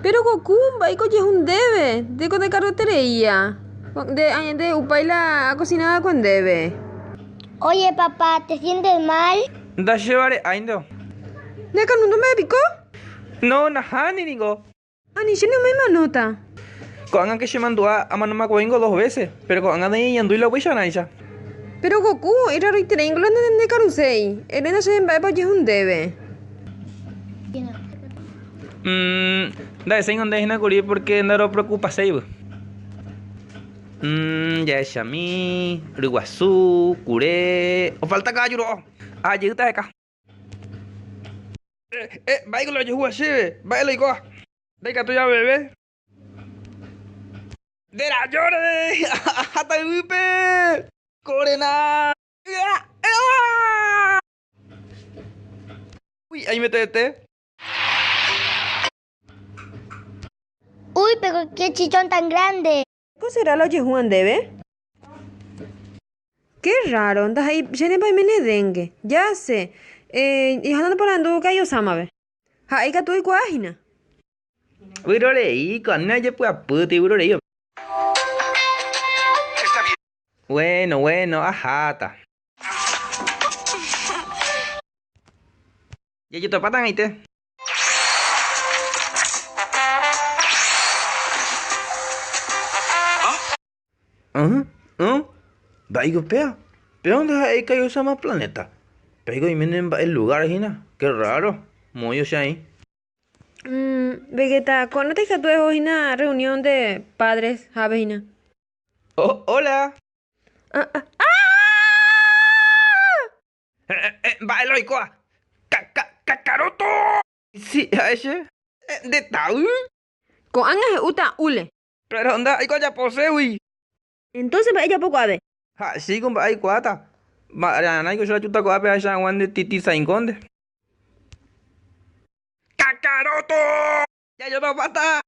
Pero Goku, mba'éiko ojehu ndéve? Ndéko ndekaruetereía. Nde añete upái la akosina va'ekue ndéve. Oye papá, te sientes mal? Ndachevare'áinte. Ndekanundo mba'e piko? No, nahániri ningo. Ani chéne omaemanóta. Ko'ág̃a ke chemandu'a amanomakuaíngo dos veces, pero ko'ág̃a naiñandúi la upéicharãicha. Pero Goku, iraroitereíngo la ndekaruséi. Eréna chéve mba'épa ojehu ndéve. Nda'eséingo nde hína kuri porque ndaropreocupaséivy. Jahechami, ryguasu, kure, ofalta kavaju ro'o. Ajeýta heka. Mba'éiko la ojehúva chéve, mba'e la oikóva. Ndaikatúi aveve. Nde rajóreve, aháta yvýpe. Korena. Uy, aimetete. Uy, pero qué chichón tan grande. Ko será la ojehúva ndéve? Qué raro, ndaha'éi chénepa oiméne dengue. Ya sé, jahána naporandu Kaiosama-pe. Ha'e ikatu oikuaa hína. Vyrorei, ko'ág̃a ajepy'apýta vyrorei. Bueno, bueno, aháta. Jajotopáta ag̃aite. Mba'éiko péva? Péva ndaha'éi Kaiosama planeta. Péiko oiméne mba'e lugar hína. Qué raro. Moõ che aĩ. Vegeta, ko'ág̃a ikatu eho hína reunión de padres jave hína. Oh, hola. Ah, ah, ah! Mba'e la oikóva. Kakaroto. Sí, ha'e che. Ndetavy. Ko'ág̃a he'úta hule. Pero ndaha'éiko ajaposégui. Entonces mba'e ejapo ko'ápe? Ha chíko mba'e aikuaáta. Mba'erãiko che ajuta ko'ápe ahecha hag̃ua nde titĩsãingo nde. Kakaroto. Jajotopáta.